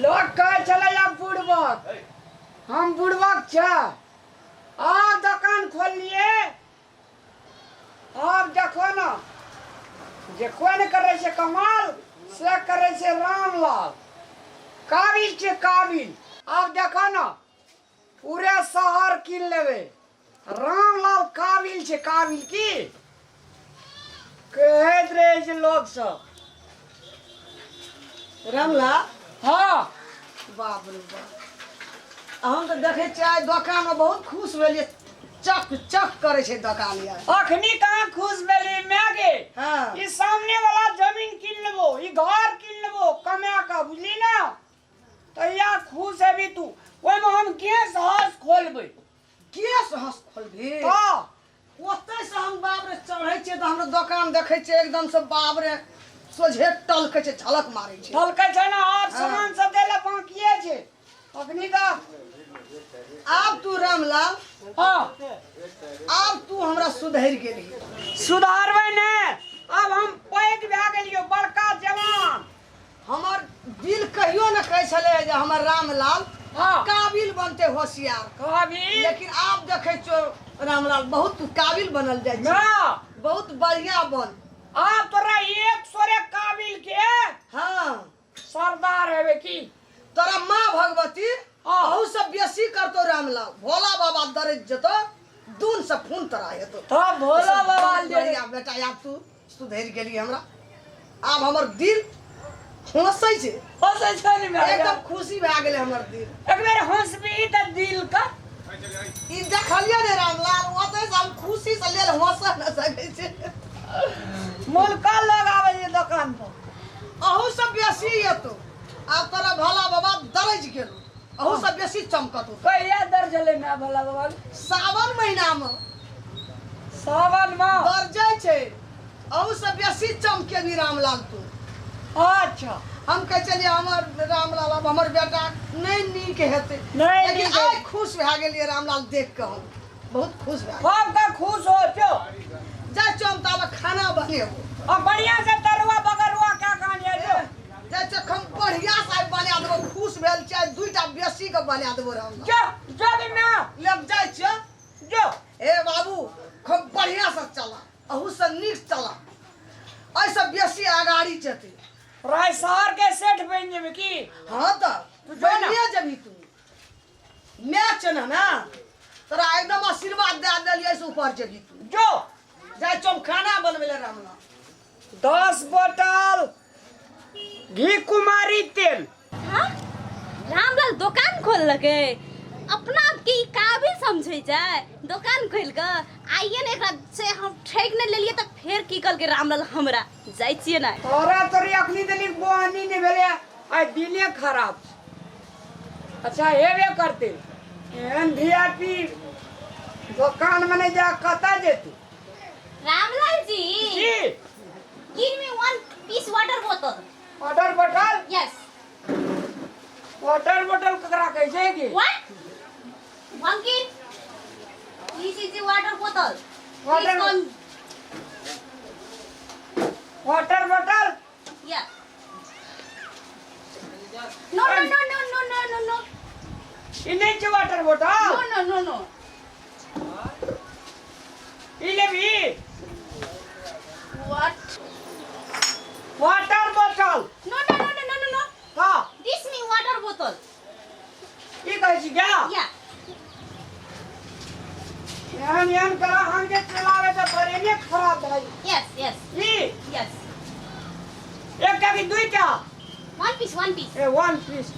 लोक कहै छलै आब बुड़बक, हम बुड़बक छै। आब दोकान खोललिए, आब देखो ने जे कोइ नहि करै छै कमाल से करै छै रामलाल। काबिल छै काबिल। आब देखो ने पूरे शहर कीन लेबै। रामलाल काबिल छै काबिल। की कहैत रहै छै लोक सब? रामलाल। हाँ। बाप रे बाप, हम तऽ देखै छियै आइ दोकानमे बहुत खुश भेलियै, चक चक करै छै दोकान यार। अखनी कहाँ खुश भेली मैं गे? हाँ। ई सामने वाला जमीन कीन लेबो, ई घर कीन लेबो कमा कऽ, बुझली ना? तहिया खुश हेबी तू। ओहिमे हम गैस हाउस खोलबै। गैस हाउस खोलबी? तऽ ओतय से हम बाप रे चढ़ै छियै तऽ हमरा दोकान देखै छियै एकदम से बाप रे सोझे टलकै छै, झलक मारै छै। टलकै छै ने? आब सामान सब दै लए बाकिए छै अखनी तऽ। आब तू रामलाल, हाँ, आब तू हमरा सुधरि गेलही। सुधारबै ने, आब हम पैघ भए गेलियौ, बड़का जवान। हमर दिल कहियो ने कहै छलै जे हमर रामलाल काबिल बनते, होशियार। काबिल। लेकिन आब देखै छियौ रामलाल, बहुत तू काबिल बनल जाइ छै। ना। बहुत बढ़िया बन। आब तोरा एक सोरे काबिल के सरदार हेबे की। तोरा माँ भगवती अहू से बेसी करतो रामलाल। भोला बाबा दरज जेतो, दून से खून तोरा हेतो। तब भोला बाबा ले। बढ़िया बेटा, आब तू सुधरि गेली हमरा। आब हमर दिल हंसै छै। हंसै छै ने भए एकदम खुशी भए गेलै हमर दिल। एक बेर हंसबी तऽ दिल का ई देखलियै ने रामलाल, ओतै से हम खुशी से लेल हंस न सकै छै। मुलका लोग आबै छै दोकान पर। अहू सब बेसी एतो। आब तोरा भोला बाबा दरज गेलो, अहू सब बेसी चमकत। कहिया दर्जले माय भोला बाबा? सावन महीना में। सावन में दर्जै छै, अहू से बेसी चमकेबी रामलाल तू। हम कहै छलियै हमर रामलाल, आब हमर बेटा नहि नीक हेतै। नहि लेकिन नीक आइ हेतै। खुश भए गेलियै रामलाल देख कऽ, हम बहुत खुश भए गेलियै। सब के खुश हो छौ। जाइ छियौ हम, ताबे खाना बनेबो। आ बढ़िया से तरुआ बगरुआ क्या कहानी जो। जाइ छियौ, हम बढ़िया से आइ बना देबो। खुश भेल छियै, आइ दूटा बेसी के बना देबो रामलाल। जो जो भी ना। ले हम जाइ छियौ। जो। हे बाबू, खूब बढ़िया से चला, अहू से नीक चला, एहिसँ बेसी अगाड़ी जेतै। राय शहर के सेठ बनि जेबै की? हाँ तऽ तू जो ना। बनिए जेबही तू। मैच ने ना तोरा एकदम आशीर्वाद दए देलियै से ऊपर जेबही तू। जो। जाइ छौ हम खाना बनबै लए रामलाल। 10 बोतल घी कुमारी तेल। हाँ? रामलाल दोकान खोललकै, अपना आपके ई काबिल समझै छै। दोकान खोलि कऽ आइए ने, एकरा से हम ठकि नहि लेलियै तऽ फेर की कहलकै रामलाल हमरा? जाइ छियै ने। तोरा तोरी अखनी देली बोहनी नहि भेलै, आइ दिने खराब छै। अच्छा हेबे करतै, एहन वी I P दोकानमे नहि जा कतऽ जेतै? रामलाल जी। की? Give me one piece water bottle. Water bottle? Yes. Water bottle ककरा कहै छै की? What? Monkey? This is the water bottle. Water- Please come. Water bottle. Yeah. No, no, no, no, no, no, no, no. ई नहि छै water bottle? No, no, no, no. ई लेबही? What? Water bottle. No, no, no, no, no, no, no. हाँ। This me water bottle. ई कहै छी क्या? Yeah. एहन एहन करा हम जे चलावे तऽ ब्रेने खराब भए जाइ। Yes, yes. ई Yes. एकटा कि दुईटा? One piece, one piece. A one piece.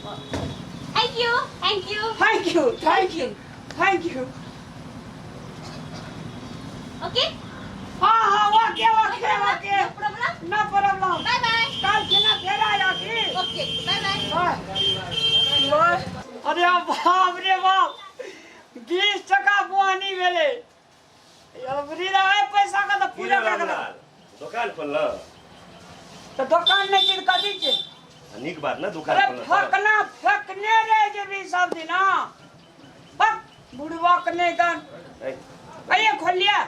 Thank you, thank you. Thank you, thank you, thank you. Okay? हाँ हाँ, okay okay okay. No problem? No problem. Bye bye. काल खिना फेर आया की? Okay, bye bye. Bye bye. अरे बाप रे बाप, 20 टका बोहनी भेलै। अबरी रहे पैसा का तऽ की पूरा रे कऽ गेलै। रामलाल, दोकान खोलल? तऽ दोकान नहि छै तऽ कथी छै? नीक बात ने दोकान अरे खोलल। फकना फकने रह जेबी सब दिना। फक बुढ़बक नहि तन। आइए खोलिए।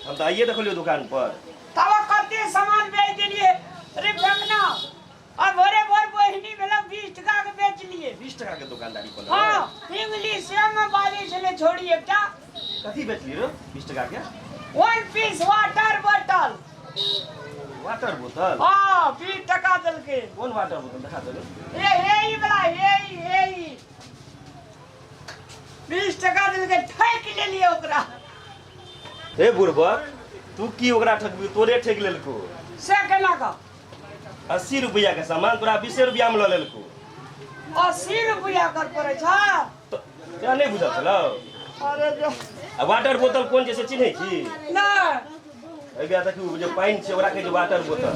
हम तऽ आइए देखलियौ दुकान पर। तब कते सामान बेच देलिए। अरे फेकना आ भोरे भोर बहिनी भेल 20 टका। टका के दुकानदारी खोलल। हाँ, इंग्लिश में बाजै छलै छोड़ी एकटा। कथी बेचली रो 20 टका के? वन पीस वाटर बोतल। वाटर बोतल? हाँ, 20 टका देलकै। कोन वाटर बोतल देखा दे। ए हे ई वाला, हे ई, हे ई। 20 टका देलकै, ठकि लेलियै ओकरा। हे बुड़बक, तू की ओकरा ठकबी, तोरे ठकि लेलको। से केना कऽ? 80 रुपया के सामान तोरा 20 रुपया में लऽ लेलको। 80 रुपया कर पड़ै छै? तोरा नहि बुझल छलौ? अरे जो। आ वाटर बोतल कोन छै से चिन्है छी? नहि। एहि बेर देखियौ जे पानि छै ओकरा कहै छै वाटर बोतल।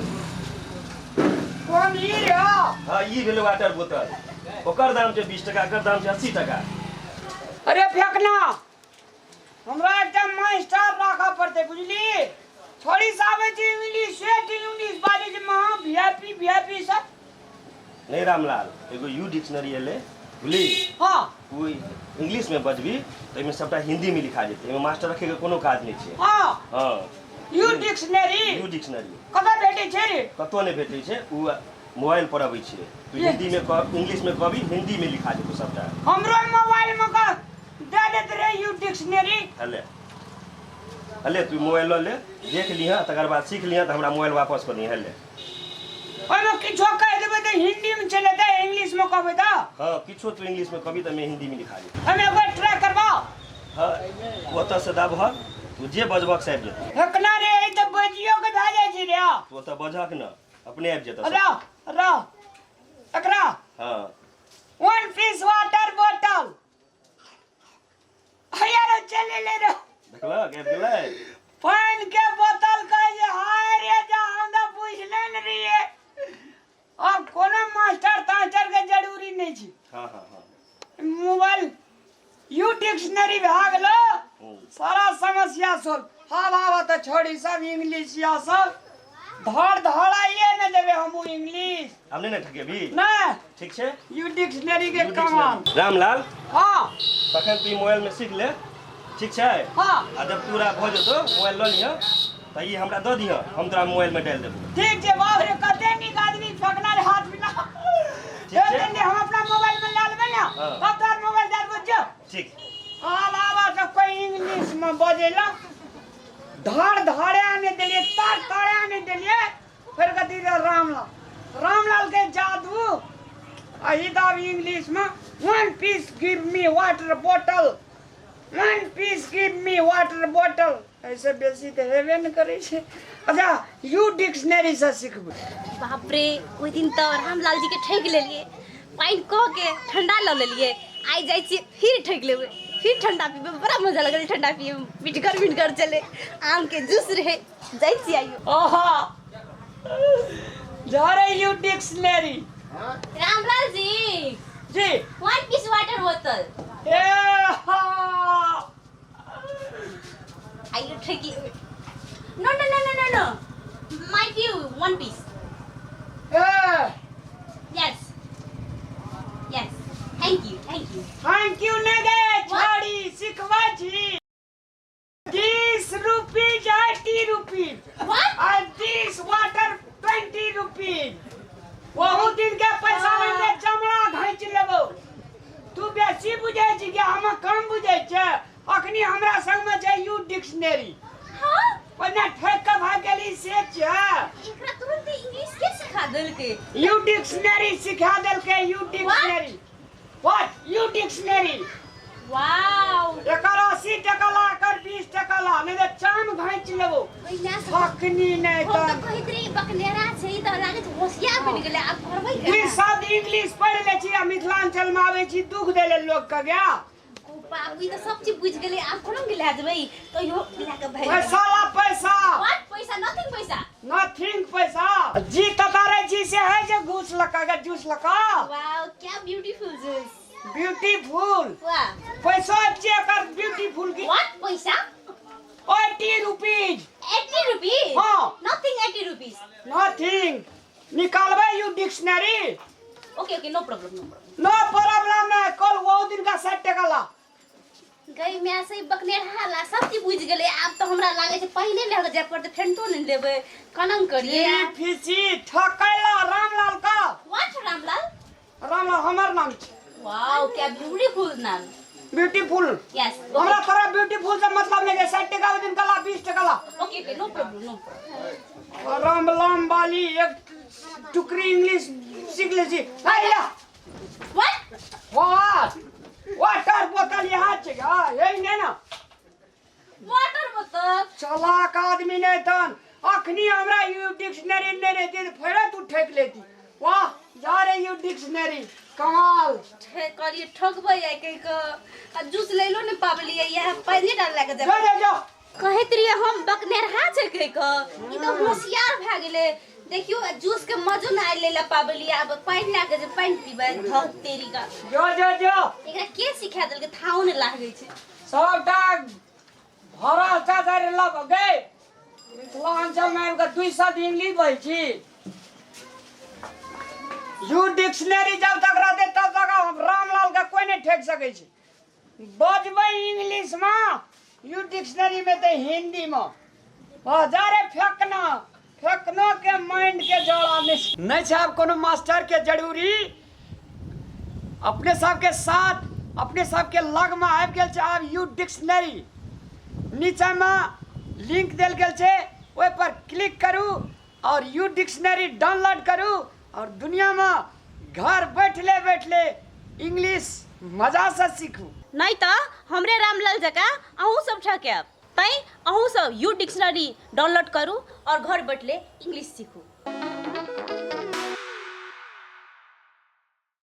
कोन ई रे? हँ, ई भेलै वाटर बोतल। ओकर दाम छै 20 टका, एकर दाम छै 80 टका। अरे फेकना, हमरा एकटा मास्टर राखऽ पड़तै, बुझली? छोड़ी से आबै छै इंग्लिश सेठ, इंग्लिश बाजै छै महा वीआईपी वीआईपी सब। नहीं रामलाल, एगो यू डिक्शनरी एलै, बुझली? हाँ। ओ इंग्लिश में बजबी तऽ एहिमे सबटा हिंदी में लिखा जेतै, एहिमे मास्टर रखैके कोनो काज नहि छै। हाँ। हाँ। U dictionary? U dictionary. कतऽ भेटै छै रे? कतौ नहि भेटै छै, ओ मोबाइल पर अबै छै। तू हिंदी में कह, इंग्लिश में कहबी, हिंदी में लिखा जेतौ सबटा। हमरो मोबाइल में कह दे देत रे यू डिक्शनरी। हले हले, तू मोबाइल लऽ ले, देख लिहऽ, तकर बाद सीख लिहऽ तऽ हमरा मोबाइल वापस कऽ दिहऽ। हले। ओहिमे किछो कहि देबै तऽ हिंदी में चलि एतै, इंग्लिश में कहबै तऽ? हाँ, किछो तू इंग्लिश में कहबी तऽ हिंदी में लिखा जेतौ। ओहिमे एगो ट्राई करबा। हाँ, ओतऽ से दाबहक, तू जे बजबक से आबि जेतौ। एतना रे, ई तऽ बजियो के भए जाइ छै रे। तू ओतऽ बजहक ने, अपने आबि जेतौ। र र, एकरा। हाँ। वन पीस वाटर बोतल। यार चले ले रे। देखलक, आबि गेलै। पानि के बोतल कहै छै, हाय रे जा, हम तऽ बुझले ने रहियै। आब कोनो मास्टर तास्टर के जरूरी नहि छै। हाँ हाँ हाँ मोबाइल यू डिक्शनरी भए गेलो, सारा समस्या सोल्व। हब आब तऽ छोड़ी सब इंग्लिश या सब धड़ धड़ाइए ने देबै हमहूँ इंग्लिश। हम नहि ने ठकेबी। नहि। ठीक छै। यू डिक्शनरी के यू कमाल। डिक्शनरी। रामलाल। हाँ। तखन तू ई मोबाइल में सीख ले, ठीक छै? हाँ। आ जब तोरा भऽ जेतौ, मोबाइल लऽ लिहऽ तऽ ई हमरा दऽ दिहऽ, हम तोरा मोबाइल में डालि देबौ। ठीक छै। बाप रे, कते नीक आदमी फेकना रे हाथ मिला। ठीक छै? जल्दी हम अपना मोबाइल में ला लेबै ने, हाँ। तब तोहर मोबाइल दए देबौ। जो। ठीक। आब आब सब कोई इंग्लिश में बजेला, धड़ धड़े नहि देलियै, तर तड़े नहि देलियै। फेर कथी रे रामलाल, रामलाल के जादू। अही तऽ आब इंग्लिश में one piece give me water bottle, one piece give me water bottle, एहिसँ बेसी तऽ हेबे नहि करै छै। अच्छा, यू डिक्शनरीसँ सिखबै। बाप रे, ओहि दिन तऽ रामलाल जी के ठकि लेलियै, पानि कऽ के ठंडा लऽ लेलियै। आइ जाइ छियै फिर ठकि लेबै, फिर ठंडा पीबै। बड़ा मजा लगल ठंडा पियैमे, मिठगर मिठगर चलै, आमके जूस रहै। जाइ छियै आइयो। आहा, झरे यू डिक्शनरी। रामलाल जी। जी। वन पीस वाटर बोतल। ए हा। आइयो ठकि लेबै। No no no no no no, my you one piece. A. Yes yes, thank you thank you. Thank you नहि गे छोड़ी, सिखबै छी। 30 rupees, 80 rupees. What? आ 30 वाटर 20 रुपीज। बहुत दिन के पैसा में चमड़ा घींच लेबो। तू बेसी बुझै छी कि हम कम बुझै छै? अखनी हमरा संग में छै यू डिक्शनरी। हाँ। ओना ठेक के भाग गेली से छै। एकरा तुरंत इंग्लिश के सिखा देलकै? यू डिक्शनरी सिखा देलकै। U dictionary. What? U dictionary. Wow. एकर 80 टका ला, एकर 20 टका ला, नहीं तऽ चाम घाँचि लेबो। ओहिना से थकनी नहि। हम तऽ तऽ कहैत रही बकनेरा छै, तऽ लागै छै होशियार बनि गेलै। आब करबै ई केना? शब्द इंग्लिश पढ़ि लै छी आ मिथिलांचल मे आबै छी दुख दै लेल लोक के गया। ओ बाप, ई तऽ सब चीज बुझि गेलै, आब कोना के लए जेबै? तऽ इहो लए कऽ भागि पैसा ला, पैसा। What पैसा? नथिंग पैसा। नथिंग पैसा। जी ततारे छी से है जे घूस लका के जूस लका। वाओ, क्या ब्यूटीफुल जूस। ब्यूटीफुल। वाह। पैसा छै एकर ब्यूटीफुल की। What पैसा? 80 रुपीज। 80 रुपीज? हाँ। Nothing 80 rupees. नथिंग। निकालबै U dictionary? Okay okay, no problem no problem. No problem नहीं, कल वो दिन का 60 टका ला। गई माय से बकने हाला सब चीज बुझि गेलै। आब तऽ हमरा लागै छै पहिले लए कऽ जाय पड़तै, फेंटो नहि लेबै, कनंग करियै। ई फीसी ठकैला रामलाल का। What Ramlal? Ramlal हमर नाम छै। वाओ, क्या ब्यूटीफुल नाम। ब्यूटीफुल। यस। हमरा तोरा ब्यूटीफुल से मतलब नहीं है। 60 टका दिन कला, 20 टका ला। Okay okay, no problem, no problem. Ram Ram वाली एक टुकड़ी इंग्लिश सीख ले छी। आइया। What? What? Water बोतल यहाँ छै। हाँ, यही ने ना। वाटर बोतल। चलाक आदमी नहीं तन अखनी हमरा you dictionary नहीं रहती तो फेरे तू ठेक लेती। वाह जा रे you dictionary, कमाल। कहलिए ठकबै आइ कहि कऽ आ जूस लैलो ने पाबलियै, इएह पानि डाल के जो देबै। जो जो। कहैत रहियै हम बकनेरहा छै कहि कऽ, ई तऽ होशियार भए गेलै। देखियौ, आ जूस के मजो नहि आइ लै पाबलियै। आब पानि लए कऽ जे पानि पीबै, धऽ तेरी का। जो जो जो। एकरा के सिखा देलकै? थाहो नहि लागै छै। सबटा भरोसा धरि लब गए। मिथिलाञ्चलमे आबि कऽ 2 शब्द इंग्लिश बजै छी। यू डिक्शनरी जब तक रहतै तब तक हम रामलाल के कोई नहीं ठेक सकै छै। बजबै इंग्लिशमे, यू डिक्शनरीमे तऽ हिन्दीमे। जा रे फेकना, फेकनो के माइंड के जोड़ा नहि छै। आब कोनो मास्टर के जरूरी। अपने सबके साथ, अपने सबके लगमे आबि गेल छै आब यू डिक्शनरी। नीचाँमे लिंक देल गेल छै, ओहि पर क्लिक करू और यू डिक्शनरी डाउनलोड करू और दुनियामे घर बैठले बैठले इंग्लिश मजासँ सीखू। नहि तऽ हमरे रामलाल जकाँ अहूँ सब ठकायब। तैँ अहूँ सब यू डिक्शनरी डाउनलोड करू और घर बैठले इंग्लिश सीखू।